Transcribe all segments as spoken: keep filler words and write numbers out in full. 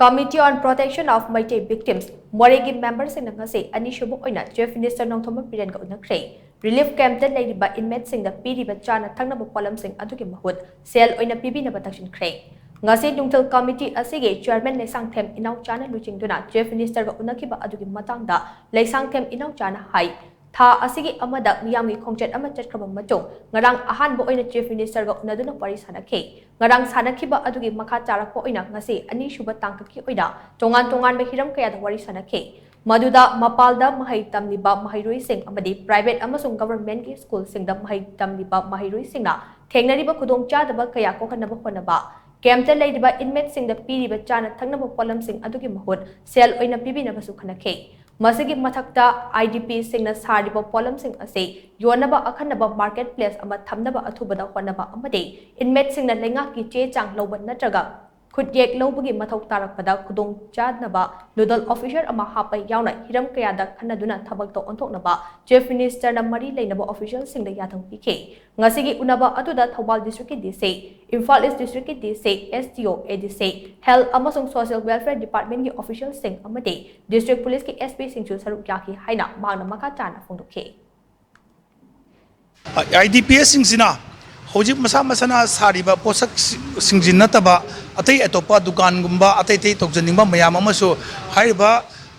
Committee on Protection of Meitei Victims, ꯃꯣꯔꯦꯒꯤ ꯃꯦꯝꯕꯔꯁꯤꯡꯅ ꯉꯁꯤ ꯑꯅꯤꯁꯨꯕ ꯑꯣꯏꯅ Chief Minister ꯅꯣꯡꯊꯣꯝꯕꯝ ꯕꯤꯔꯦꯟꯒ ꯎꯅꯈ꯭ꯔꯦ꯫ ꯔꯤꯂꯤꯐ ꯀꯦꯝꯞꯇ ꯂꯩꯔꯤꯕ ꯏꯟꯃꯦꯠꯁꯤꯡꯗ ꯄꯤꯔꯤꯕ ꯆꯥꯅ ꯊꯛꯅꯕ ꯄꯣꯠꯂꯝꯁꯤꯡ ꯑꯗꯨꯒꯤ ꯃꯍꯨꯠ ꯁꯦꯜ ꯑꯣꯏꯅ ꯄꯤꯕꯤꯅꯕ ꯇꯛꯁꯤꯟꯈ꯭ꯔꯦ꯫ ꯉꯁꯤ ꯅꯨꯡꯊꯤꯜ ꯀꯃꯤꯇꯤ ꯑꯁꯤꯒꯤ ꯆꯤꯌꯔꯃꯦꯟ ꯂꯩꯁꯥꯡꯊꯦꯝ ꯏꯅꯥꯎꯆꯥꯅ ꯂꯨꯆꯤꯡꯗꯨꯅ Chief Ministerꯒ ꯎꯅꯈꯤꯕ ꯑꯗꯨꯒꯤ ꯃꯇꯥꯡꯗ ꯂꯩꯁꯥꯡꯊꯦꯝ ꯏꯅꯥꯎꯆꯥꯅ ꯍꯥꯏ, ꯊꯥ ꯑꯁꯤꯒꯤ ꯑꯃꯗ ꯃꯤꯌꯥꯝꯒꯤ ꯈꯣꯡꯆꯠ ꯑꯃ ꯆꯠꯈ꯭ꯔꯕ ꯃꯇꯨꯡ ꯉꯔꯥꯡ ꯑꯍꯥꯟꯕ ꯑꯣꯏꯅ Chief Ministerꯒ ꯎꯅꯗꯨꯅ ꯋꯥꯔꯤ ꯁꯥꯅꯈꯤ꯫ ꯉꯔꯥꯡ ꯁꯥꯅꯈꯤꯕ ꯑꯗꯨꯒꯤ ꯃꯈꯥ ꯇꯥꯔꯛꯄ ꯑꯣꯏꯅ ꯉꯁꯤ ꯑꯅꯤꯁꯨꯕ ꯇꯥꯡꯀꯛꯀꯤ ꯑꯣꯏꯅ ꯇꯣꯉꯥꯟ ꯇꯣꯉꯥꯟꯕ ꯍꯤꯔꯝ ꯀꯌꯥꯗ ꯋꯥꯔꯤ ꯁꯥꯅꯈꯤ꯫ ꯃꯗꯨꯗ ꯃꯄꯥꯜꯗ ꯃꯍꯩ ꯇꯝꯂꯤꯕ ꯃꯍꯩꯔꯣꯏꯁꯤꯡ ꯑꯃꯗꯤ private ꯑꯃꯁꯨꯡ governmentꯀꯤ ꯁ꯭ꯀꯨꯜꯁꯤꯡꯗ ꯃꯍꯩ ꯇꯝꯂꯤꯕ ꯃꯍꯩꯔꯣꯏꯁꯤꯡꯅ ꯊꯦꯡꯅꯔꯤꯕ ꯈꯨꯗꯣꯡꯆꯥꯗꯕ ꯀꯌꯥ ꯀꯣꯛꯍꯟꯅꯕ ꯍꯣꯠꯅꯕ, ꯀꯦꯝꯞꯇ ꯂꯩꯔꯤꯕ ꯏꯟꯃꯦꯠꯁꯤꯡꯗ ꯄꯤꯔꯤꯕ ꯆꯥꯅ ꯊꯛꯅꯕ ꯄꯣꯠꯂꯝꯁꯤꯡ ꯑꯗꯨꯒꯤ ꯃꯍꯨꯠ ꯁꯦꯜ ꯑꯣꯏꯅ ꯄꯤꯕꯤꯅꯕꯁꯨ ꯈꯟꯅꯈꯤ꯫ ꯃꯁꯤꯒꯤ ꯃꯊꯛꯇ, IDPꯁꯤꯡꯅ ꯁꯥꯔꯤꯕ ꯄꯣꯠꯂꯝꯁꯤꯡ ꯑꯁꯤ ꯌꯣꯟꯅꯕ ꯑꯈꯟꯅꯕ market place ꯑꯃ ꯊꯝꯅꯕ ꯑꯊꯨꯕꯗ ꯍꯣꯠꯅꯕ ꯑꯃꯗꯤ ꯏꯟꯃꯦꯠꯁꯤꯡꯅ ꯂꯩꯉꯥꯛꯀꯤ ꯆꯦ ꯆꯥꯡ ꯂꯧꯕ ꯅꯠꯇ꯭ꯔꯒ ꯈꯨꯠꯌꯦꯛ ꯂꯧꯕꯒꯤ ꯃꯊꯧ ꯇꯥꯔꯛꯄꯗ ꯈꯨꯗꯣꯡꯆꯥꯅꯕ nodal officer ꯑꯃ ꯍꯥꯞꯄ ꯌꯥꯎꯅ ꯍꯤꯔꯝ ꯀꯌꯥꯗ ꯈꯟꯅꯗꯨꯅ ꯊꯕꯛꯇ ꯑꯣꯟꯊꯣꯛꯅꯕ Chief Ministerꯅ ꯃꯔꯤ ꯂꯩꯅꯕ officialꯁꯤꯡꯗ ꯌꯥꯊꯪ ꯄꯤꯈꯤ꯫ ꯉꯁꯤꯒꯤ ꯎꯅꯕ ꯑꯗꯨꯗ Thoubal districtꯀꯤ DC, Imphal East districtꯀꯤ DC, SDO, ADC, Health ꯑꯃꯁꯨꯡ Social Welfare Departmentꯀꯤ officialꯁꯤꯡ ꯑꯃꯗꯤ district policeꯀꯤ SPꯁꯤꯡꯁꯨ ꯁꯔꯨꯛ ꯌꯥꯈꯤ ꯍꯥꯏꯅ ꯃꯍꯥꯛꯅ ꯃꯈꯥ ꯇꯥꯅ ꯐꯣꯡꯗꯣꯛꯈꯤ꯫ IDPꯁꯁꯤꯡꯁꯤꯅ ꯍꯧꯖꯤꯛ ꯃꯁꯥ ꯃꯁꯥꯅ ꯁꯥꯔꯤꯕ ꯄꯣꯠꯁꯛꯁꯤꯡꯁꯤ ꯅꯠꯇꯕ ꯑꯇꯩ ꯑꯇꯣꯞꯄ ꯗꯨꯀꯥꯟꯒꯨꯝꯕ ꯑꯇꯩ ꯑꯇꯩ ꯇꯧꯖꯅꯤꯡꯕ ꯃꯌꯥꯝ ꯑꯃꯁꯨ ꯍꯥꯏꯔꯤꯕ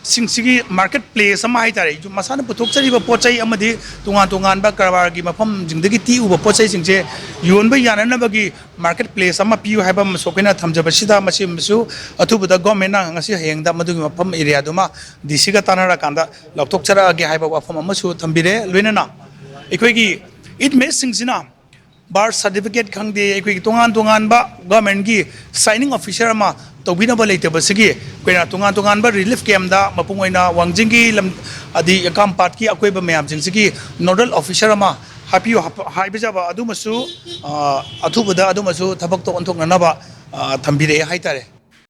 ꯁꯤꯡꯁꯤꯒꯤ market place ꯑꯃ ꯍꯥꯏꯇꯥꯔꯦ, ꯃꯁꯥꯅ ꯄꯨꯊꯣꯛꯆꯔꯤꯕ ꯄꯣꯠ ꯆꯩ ꯑꯃꯗꯤ ꯇꯣꯉꯥꯟ ꯇꯣꯉꯥꯟꯕ ꯀꯔꯕꯥꯔꯒꯤ ꯃꯐꯝꯁꯤꯡꯗꯒꯤ ꯇꯦꯛꯎꯕ ꯄꯣꯠ ꯆꯩꯁꯤꯡꯁꯦ ꯌꯣꯟꯕ ꯌꯥꯅꯅꯕꯒꯤ market place ꯑꯃ ꯄꯤꯌꯨ ꯍꯥꯏꯕ ꯑꯃꯁꯨ ꯑꯩꯈꯣꯏꯅ ꯊꯝꯖꯕꯁꯤꯗ, ꯃꯁꯤꯃꯁꯨ ꯑꯊꯨꯕꯗ governmentꯅ ꯉꯁꯤ ꯍꯌꯦꯡꯗ ꯃꯗꯨꯒꯤ ꯃꯐꯝ areaꯗꯨꯃ DCꯒ ꯇꯥꯟꯅꯔꯀꯥꯟꯗ ꯂꯧꯊꯣꯛꯆꯔꯛꯑꯒꯦ ꯍꯥꯏꯕ ꯋꯥꯐꯝ ꯑꯃꯁꯨ ꯊꯝꯕꯤꯔꯦ꯫ ꯂꯣꯏꯅꯅ ꯑꯩꯈꯣꯏꯒꯤ inmateꯁꯤꯡꯁꯤꯅ birth certificate ꯈꯪꯗꯦ, ꯑꯩꯈꯣꯏꯒꯤ ꯇꯣꯉꯥꯟ ꯇꯣꯉꯥꯟꯕ governmentꯀꯤ signing officer ꯑꯃ ꯇꯧꯕꯤꯅꯕ ꯂꯩꯇꯕꯁꯤꯒꯤ ꯑꯩꯈꯣꯏꯅ ꯇꯣꯉꯥꯟ ꯇꯣꯉꯥꯟꯕ relief campꯇ, ꯃꯄꯨꯡ ꯑꯣꯏꯅ ꯋꯥꯡꯖꯤꯡꯒꯤ ꯂꯝ ꯑꯗꯩ ꯀꯥꯝꯄꯥꯠꯀꯤ ꯑꯀꯣꯏꯕ ꯃꯌꯥꯝꯁꯤꯡꯁꯤꯒꯤ nodal officer ꯑꯃ ꯍꯥꯞꯄꯤꯌꯨ ꯍꯥꯞ-, ꯍꯥꯏꯕꯤꯖꯕ ꯑꯗꯨꯃꯁꯨ, ꯑ, ꯑꯊꯨꯕꯗ ꯑꯗꯨꯃꯁꯨ ꯊꯕꯛꯇ ꯑꯣꯟꯊꯣꯛꯅꯅꯕ, ꯑ, ꯊꯝꯕꯤꯔꯛꯑꯦ ꯍꯥꯏꯇꯥꯔꯦ꯫